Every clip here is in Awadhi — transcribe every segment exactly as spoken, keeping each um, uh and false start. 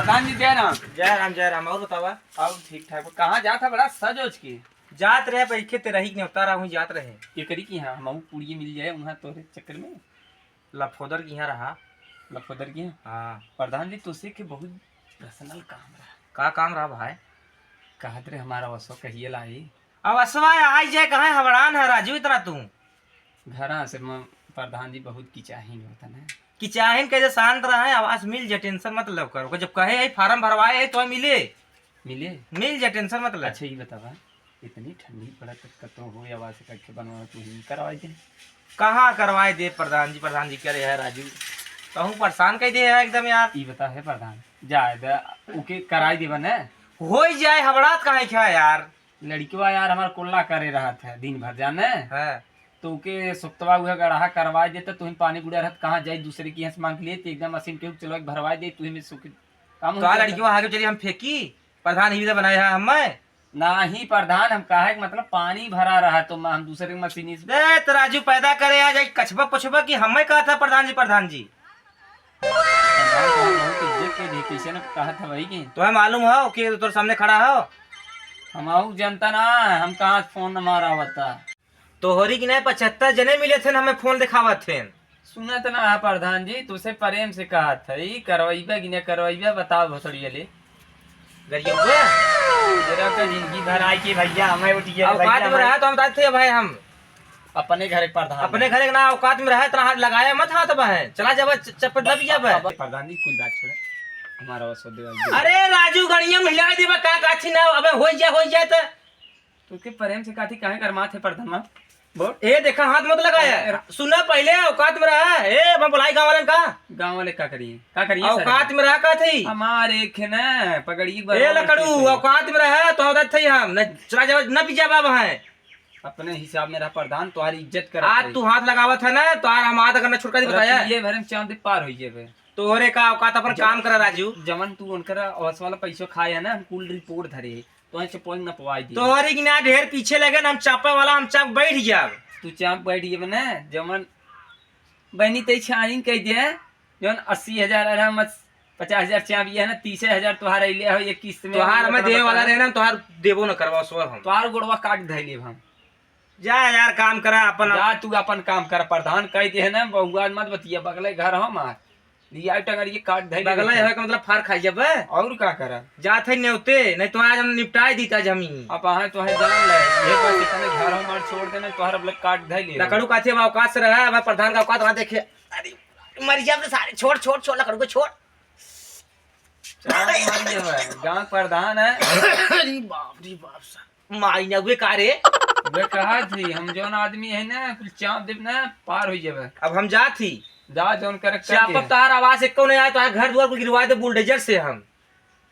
प्रधान जी, जय राम। जय राम, जय राम। और बतावा? और ठीक ठाक बा। कहाँ जात है बड़ा सज ओज के? जात रहे, पर इखे ते रही के नहीं उतारा हूँ, जात रहे। एकरी की हाँ, हमहू पुड़िये मिल जाए वहाँ तोरे चक्कर में। लफोदर की यहाँ रहा। लफोदर की यहाँ? हाँ। प्रधान जी, तोसे के बहुत पर्सनल काम रहा। का काम रहा भाई? कहत रहे हमारा वसो कहिए लाई। अब असवा आई जाए, कहाँ हबड़ान है राजू इतना तू? घरा से म-, प्रधान जी बहुत किचाहिन होता ना। किचाहिन कैसे शांत रहा है, आवास मिल जाए, टेंशन मत लब करो। जब कहे है फार्म भरवाए है तो मिले। मिले? मिल जाए, टेंशन मत ले। अच्छा, ये बतावा, इतनी ठंडी पड़त, कतो हो आवास कखे बनवा तू ही करवाई दे। कहाँ करवाए दे प्रधान जी, प्रधान जी करे है राजू, कहूँ परेशान कर दे है एकदम यार। ई बता है प्रधान, जाए दे, ओके कराई देबा ने? हो ही जाए, हबड़ात काहे क्या यार? लड़कवा यार हमार कोल्ला करे रहत है दिन भर जाने। हाँ। तो ओके सुप्तवा उहे गड़हा करवाए दे, तो तुही पानी बुड़ा रहत, कहाँ जाई दूसरे की हंस मांग लिए, तो एकदम मशीन के चलो भरवाए दे, तुही में सुखी काम तो होता है। लड़कवा आगे चली हम फेंकी, प्रधान ही तो बनाए है हमें। नाही प्रधान, हम कहा है कि मतलब पानी भरा रहा तो हम दूसरे के मशीन से दे तो राजू पैदा करे आ जाए कछबा पुछबा कि हमें कहा था प्रधान जी, प्रधान जी। प्रधान तो हम बहुत इज्जत के लिए कैसे न कहा था भाई कि तुम्हें मालूम हो कि तोर सामने खड़ा हो? हम आऊ जनता ना, हम कहाँ फोन न मारा बता। तोहरी की नहीं पचहत्तर जने मिले थे न हमें फोन दिखावत थे। सुनत ना है प्रधान जी, तुसे प्रेम से कहा था, ई करवाइबा कि नहीं करवाइबा, बताओ भोसड़िया ले। गरियौबे? मेरा तो जिंदगी भर आई के भैया, हमें उठिए औकात भैया, में हमें रहा तो हम बताते थे भाई हम। अपने घर के प्रधान अपने है। घर के ना औकात में रहा, इतना हाथ लगाया मत हाथ बहन। चला जाबा च-, चप्पट दब जाबा। अब प्रधान जी कुल बात छोड़े। हमारा वो सौदेवा जी। अरे राजू गणिया में हिला देबा का काठी ना, अबे होई जाए, होई जाए तो। तो के प्रेम से काठी काहे गरमात है प्रधान? बोल। ए, देखा, हाथ मत लगाया। अरे, सुना, पहले औकात में रहा। ए, मैं बुलाई गाँव वालन का। गाँव वाले का करिए? का करिए सर? औकात में रहा का थी? हमार एक है ना, पगड़ी ए, लकड़ू, औकात में रहा, तो औकात थी हम। न चला जावा, न पीछे बाबा है। अपने हिसाब में रहा प्रधान, तुम्हारी इज्जत करत आज है। तू हाथ लगावत है ना, तो आर हम हाथ अगर न छुटका दी बताया। ये भरे में चांद पार होई जेबे। तोहरे का औकात, अपन जब-, काम करा राजू। जवन तू उनकर औस वाला पैसो खाए है ना, हम कुल रिपोर्ट धरे है। तोहे चपल नपवाई दी। तोहरी की ना ढेर पीछे लगे ना, हम चापे वाला, हम चाप बैठ जाब। तू चाप बैठ जाबे ना, जवन बहनी ते छानिन कह दे, जवन अस्सी हजार अरे हम पचास हजार चाप ये है ना, तीस हजार तोहार अइले हो एक किस्त में। तोहार हमें देवे वाला रहे ना, तोहार देबो न करवा सो हम। तोहार गोड़वा काट धइले हम। जा यार, काम करा अपन। जा तू अपन काम कर, प्रधान कह दे है ना, बहुआ मत बतिया, बगले घर हमार। लिया टंगरिये काट धइले बगले रहते। है का मतलब फार खाई जब। और का करा? जात है नेवते, नहीं तो आज हम निपटाए दी आज हम ही। अब आहे तो है जान ले, ये बस इतने घर हमार छोड़ देना, तोहर अब लग काट धइले। लकड़ू का थे औकात से रहा, अब प्रधान का औकात रहा देखे। अरे मर जा अपने सारे, छोड़, छोड़, छोड़, लकड़ू को छोड़। चाप मारी है भाई, गांव प्रधान है। अरे बाप रे बाप सा। मारी ना वे का रे? वे कहा थी, हम जौन आदमी है ना, कुल चाप देब ना, पार हो जाबे। अब हम जा थी। जा जौन करे चाप के। तार आवाज एको नहीं आए, तो घर दुआर को गिरवा दे बुलडोजर से हम।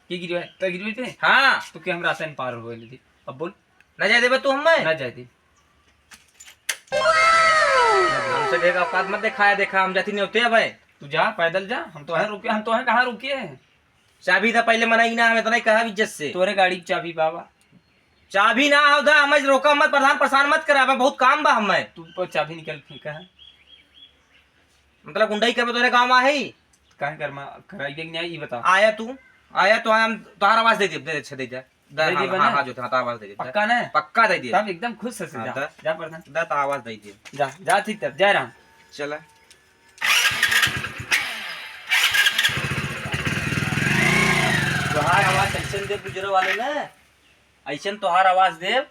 के गिरवा? तो गिरवा दे? हाँ। तो के हम रास्ता में पार हो गए थे। अब बोल। ना जाए देबे तू हमें? ना जाए दे। हमसे ढेर औकात मत दिखाया, देखा हम जाती नहीं होते अब। तू जा, पैदल जा, हम तो हैं रुके, हम तो हैं कहाँ रुके हैं? चाबी दा पहले, मना ही ना, हम इतना ही कहा इज्जत से। तोरे गाड़ी की चाबी बाबा। चाबी ना हो दा, हमें रोका मत, प्रधान परेशान मत करा, हमें बहुत काम बा हमें। तू पर चाबी निकल फेंका है। मतलब गुंडई करबे तोरे गाँव में आई? काहे कर मा-, कराइबे कि नहीं, ई बता। आया तू, आया तो हम तोहार आवाज दे दे, दे, अच्छा दे दे। दे दे, दे हाँ, देबे हाँ, ना? हाँ, जो तोहार आवाज दे दे। पक्का ना? पक्का दे दे। तब एकदम खुश से हाँ, जा। दा। जा प्रधान। दा तो आवाज दे दे। जा, जा ठीक तब, जय राम। चला। तोहार आवाज ऐसन दे गुजरे वाले ना, ऐसन तोहार आवाज देब,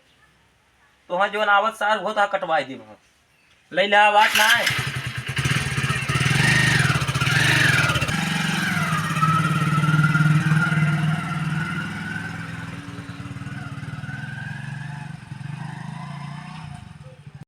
तोहार जौन आवत सार हो, तोहार कटवाई देब हम। ले ले, बात ना है।